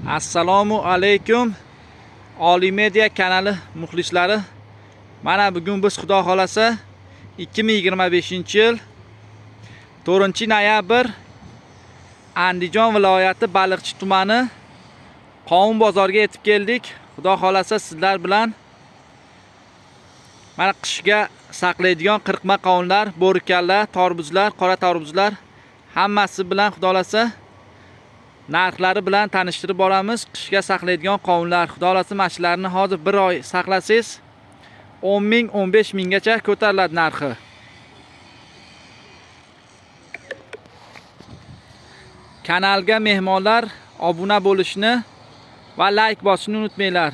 Assalomu alaykum Oliy Media kanali muxlislari. Mana bugun biz xudo xolasa 2025-yil 4-noyabr Andijon viloyati Baliqchi tumani Qovun bozoriga yetib keldik. Xudo xolasa sizlar bilan mana qishga saqlaydigan qirqma qovunlar, bo'rikalla, torbuzlar, qora torbuzlar hammasi bilan xudo xolasa narxlari bilan tanishtirib boramiz. Qishga saqlaydigan qovunlar, xudo xolasa mana shularni hozir bir oy saqlasangiz 10 ming, 15 minggacha ko'tariladi narxi. Kanalga mehmonlar obuna bo'lishni va like bosishni unutmanglar.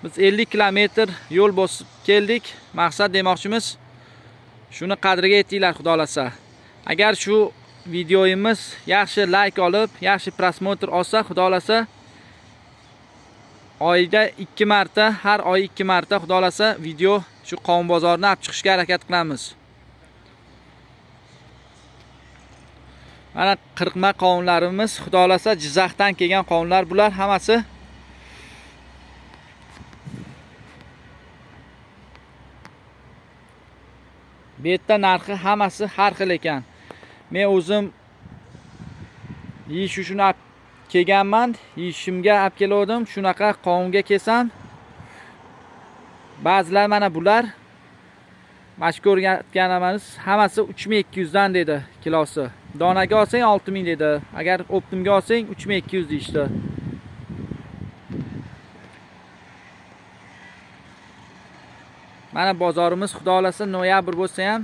Biz 50 kilometr yo'l bosib keldik. Maqsad demoqchimiz, shuni qadriga yetinglar xudo xolasa. Agar shu videoyimiz yaxshi like olib, yaxshi prosmotr olsa, xudo xolasa oyda 2 marta, har oy 2 marta xudo xolasa video shu qovun bozorini olib chiqishga harakat qilamiz. Mana qirqma qovunlarimiz xudo xolasa Jizzaxdan kelgan qovunlar bular hammasi. Bu yerda narxi hammasi har xil ekan. Men o'zim yeyish uchun olib kelganman, yeyishimga olib kelgandim. Shunaqa qovunga kelsam, ba'zilar mana bular mana shu ko'rayotganimiz hammasi 3200 dan dedi kilosi. Donaga olsang 6000 dedi. Agar optimga olsang 3200 deyishdi. Mana bozorimiz xudo xolasa noyabr bo'lsa ham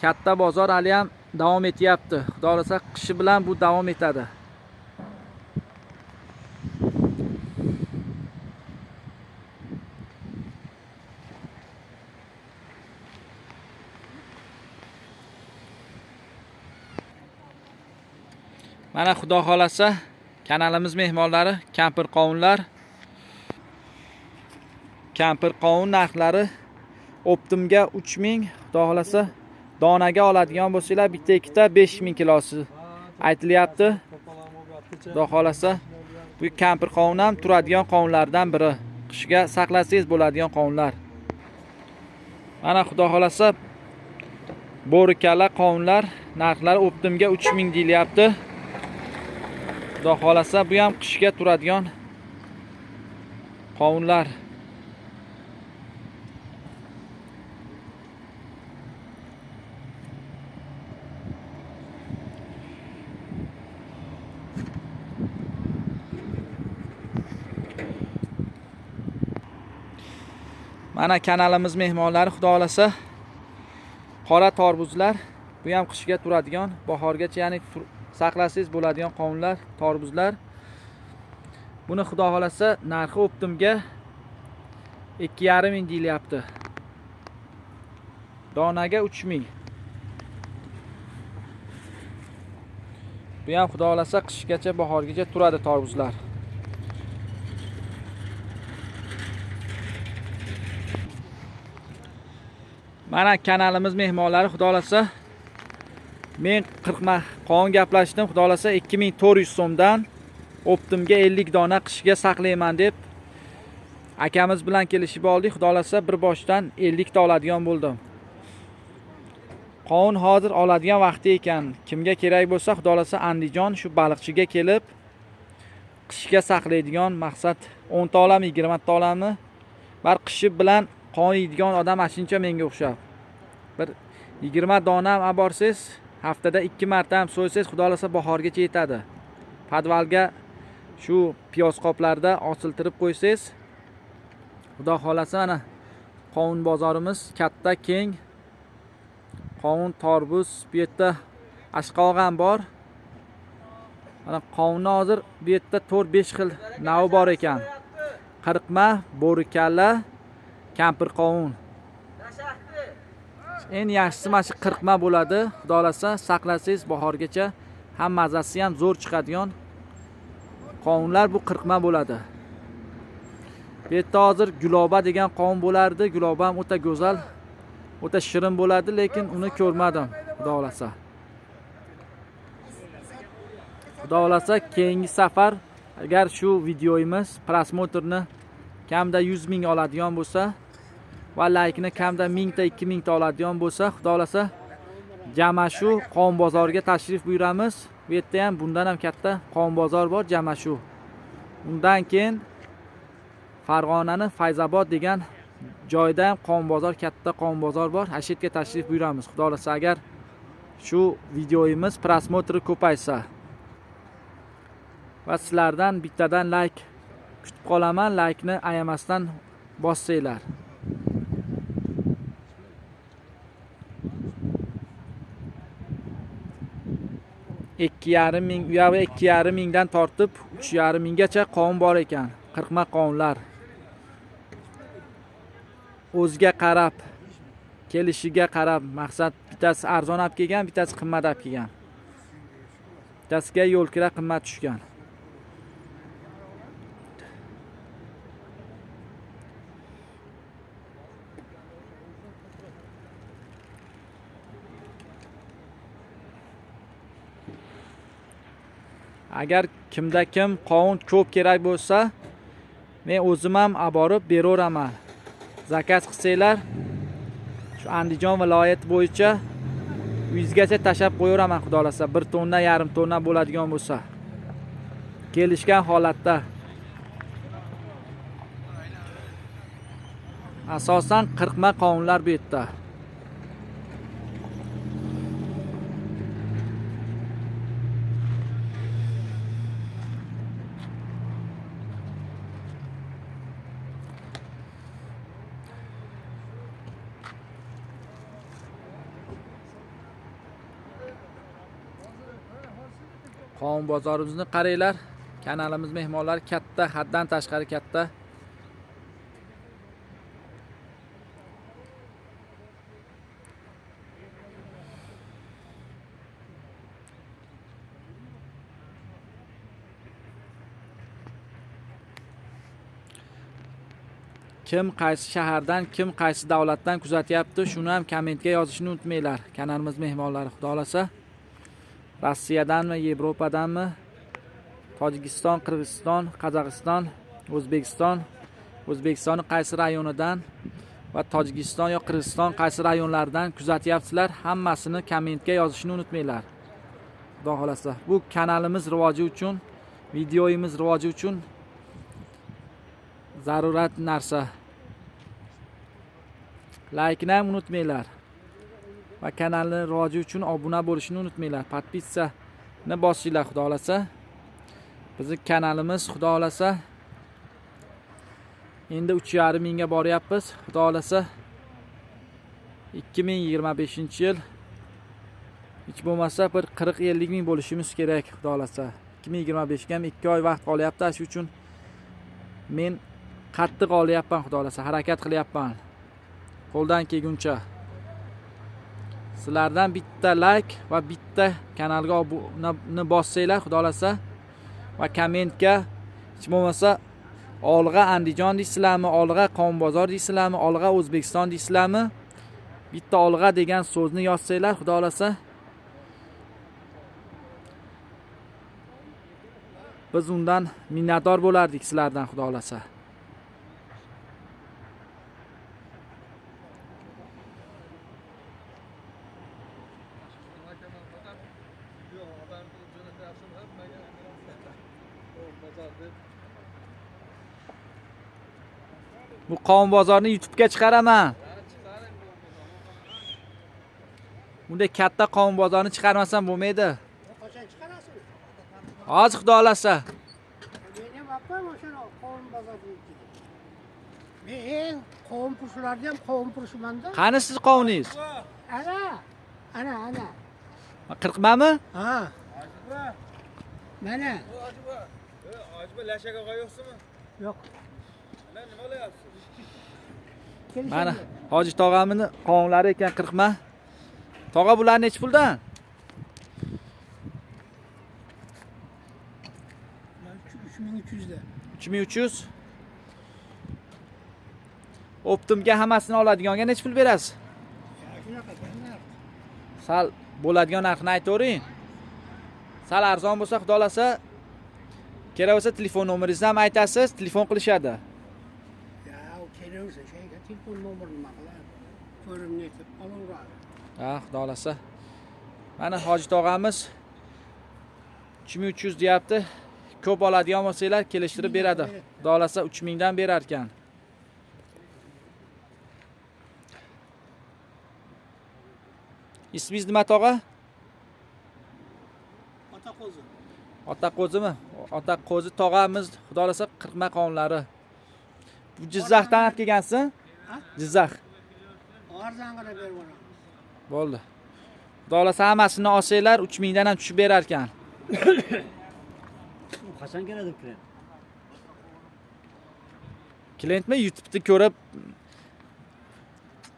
katta bozor hali ham davom etyapti. Xudo xolasa qishi bilan bu davom etadi. Mana xudo xolasa kanalimiz mehmonlari kampir qovunlar. Kampir qovun narxlari optimga 3000, xudo xolasa donaga oladigan bo'lsanglar bitta ikkita 5000 kilosi aytilyapti. Xudo xolasa bu kampir qovun ham turadigan qovunlardan biri. Qishga saqlasangiz bo'ladigan qovunlar. Mana xudo xolasa bo'rikala qovunlar narxlari optimga 3000 deyilyapti. Xudo xolasa bu ham qishga turadigan qovunlar. Mana kanalimiz mehmonlari xudo xolasa qora torbuzlar, bu ham qishga turadigan, bahorgacha, ya'ni saqlasangiz bo'ladigan qovunlar, torbuzlar. Buni xudo xolasa narxi optimga 2,5 ming deyilyapti. Donaga 3000. Bu ham xudo xolasa qishgacha, bahorgacha turadi torbuzlar. Mana kanalimiz mehmonlari xudo xolasa men qirqma qovun gaplashdim, xudo xolasa 2400 so'mdan optimga 50 dona qishga saqlayman deb akamiz bilan kelishib oldik. Xudo xolasa bir boshdan 50 ta oladigan bo'ldim. Qovun hozir oladigan vaqti ekan. Kimga kerak bo'lsa xudo xolasa Andijon shu baliqchiga kelib qishga saqlaydigan maqsad 10 ta olami, 20 ta olami, bar qishi bilan qovun yeydigan odam mana shuncha menga o'xshab. Bir 20 dona ham olib borsangiz, haftada 2 marta ham so'ysangiz, xudo xolasa bahorgacha yetadi. Podvalga shu piyoz qoplarda osiltirib qo'ysangiz, xudo xolasa mana qovun bozorimiz katta, keng. Qovun, torbuz, bu yerda ashqovoq ham bor. Mana qovunni hozir bu yerda 4-5 xil navi bor ekan. Qirqma, bo'rikalla, kampir qovun. Eng yaxshisi mana shu qirqma bo'ladi. Xudo xolasa saqlasangiz bahorgacha ham mazasi ham zo'r chiqadigan qovunlar bu qirqma bo'ladi. Bu yerda hozir guloba degan qovun bo'lardi. Guloba ham o'ta go'zal, o'ta shirin bo'ladi, lekin uni ko'rmadim, xudo xolasa. Xudo xolasa keyingi safar Agar shu videomiz prosmotrni kamida 100 ming oladigan bo'lsa va laykni kamida 1000 ta 2000 ta oladigan bo'lsa, xudo xolasa Jamashu qovun bozoriga tashrif buyuramiz. Bu yerda ham bundan ham katta qovun bozor bor, Jamashu. Undan keyin Farg'onani Fayzobod degan joyda ham qovun bozor, katta qovun bozor bor. Ana shu yerga tashrif buyuramiz. Xudo xolasa agar shu videomiz prosmotri ko'paysa va sizlardan bittadan layk kutib qolaman. Laykni ayamasdan bossanglar. Ikki yarim ming, u yog'i ikki yarim mingdan tortib uch yarim minggacha qovun bor ekan. Qirqma qovunlar. O'ziga qarab, kelishiga qarab, maqsad bittasi arzon olib kelgan, bittasi qimmat olib kelgan. Bittasiga yo'l kira qimmat tushgan. Agar kimda kim qovun ko'p kerak bo'lsa, men o'zim ham olib borib beraveraman. Zakaz qilsanglar, shu Andijon viloyati bo'yicha yuzgacha tashab qo'yaveraman, xudo xolasa, 1 tonna, yarim tonna bo'ladigan bo'lsa. Kelishgan holatda. Asosan qirqma qovunlar bu yerda. Qovun bozorimizni qaranglar. Kanalimiz mehmonlari katta, haddan tashqari katta. Kim qaysi shahardan, kim qaysi davlatdan kuzatyapti, shuni ham kommentga yozishni unutmanglar. Kanalimiz mehmonlari, xudo xolasa, Rossiyadanmi, Yevropadanmi, Tojikiston, Qirg'iziston, Qozog'iston, O'zbekiston, O'zbekistonning qaysi rayonidan va Tojikiston yo Qirg'iziston qaysi rayonlaridan kuzatyapsizlar, hammasini kommentga yozishni unutmanglar. Xudo xolasa, bu kanalimiz rivoji uchun, videomiz rivoji uchun zarurat narsa. Laykni ham unutmanglar. Va kanalni rivoji uchun obuna bo'lishni unutmanglar. Podpissani bosinglar, xudo xolasa. Bizning kanalimiz, xudo xolasa, endi uch yarim mingga boryapmiz. Xudo xolasa 2025-yil hech bo'lmasa bir 40-50 ming bo'lishimiz kerak, xudo xolasa. 2025 ga ham 2 oy vaqt qolyapti. Shu uchun men qattiq olyapman, xudo xolasa, harakat qilyapman qo'ldan kelguncha. Sizlardan bitta like va bitta kanalga obunani bossanglar, xudo xolasa, va kommentga hech bo'lmasa Olg'a Andijon deysizlarmi, Olg'a qovun bozor deysizlarmi, Olg'a O'zbekiston deysizlarmi, bitta Olg'a degan so'zni yozsanglar, xudo xolasa, biz undan minnatdor bo'lardik sizlardan, xudo xolasa. Bu qovun bozorini YouTube'ga chiqaraman. Bunday katta qovun bozorini chiqarmasam bo'lmaydi. Qachon chiqarasiz? Hozir xudo xolasa. Men ham olib qo'yman o'shani qovun bozorini. Men eng qovun purishlarni ham qovun purishmanda. Qani siz qovuningiz? Ana, ana, ana. Qirqmami? Ha. Mana. Hojba lashaga qo'yapsizmi? Yo'q. Nima qilyapsiz? Mana Hoji tog'amning qovunlari ekan qirqma. Tog'a, bular nechi puldan? 3300 da. 3300. Optimga hammasini oladiganga nechi pul berasiz? Shunaqa narx. Sal bo'ladigan narxni aytavering. Sal arzon bo'lsa, xudo xolasa, Kerak bo'lsa telefon nomeringizni ham aytasiz, telefon qilishadi. Ya kelaversa shayga telefon nomerini nima qiladi? Ko'rib netib olaveradi. Ha, xudo xohlasa. Mana Hoji tog'amiz 3300 deyapti. Ko'p oladigan bo'lsanglar kelishtirib beradi. Xudo xohlasa 3000 dan berar ekan. Ismingiz nima tog'a? Ota qo'zi. Ota qo'zimi? Ota qo'zi tog'amiz, xudo xohlasa qirqma qovunlari. Bu Jizzaxdan olib kelgansiz? Ha? Jizzax. Arzon qilib berib yuboramiz. Bo'ldi. Xudo xohlasa hammasini olsanglar 3000 dan ham tushib berar ekan. Qachon keladi klient? Klientmi YouTube'ni ko'rib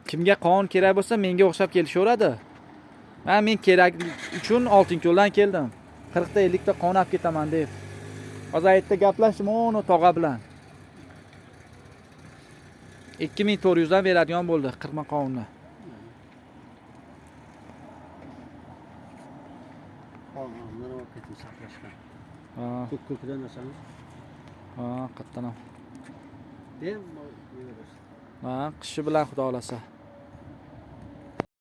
kimga qovun kerak bo'lsa menga o'xshab kelishaveradi. Mana men kerak uchun Oltinko'ldan keldim. 40 ta 50 ta qovun olib ketaman deb. Hozir aytda gaplashdim uni tog'a bilan. 2400 dan beradigan bo'ldi qirma qovunni. Qovunlarni olib keting saqlashga. Ha, Ko'k ko'kidan olsangiz, ha, qayerdan ham. bemalol yeyverasiz. Ha, qishi bilan xudo xohlasa.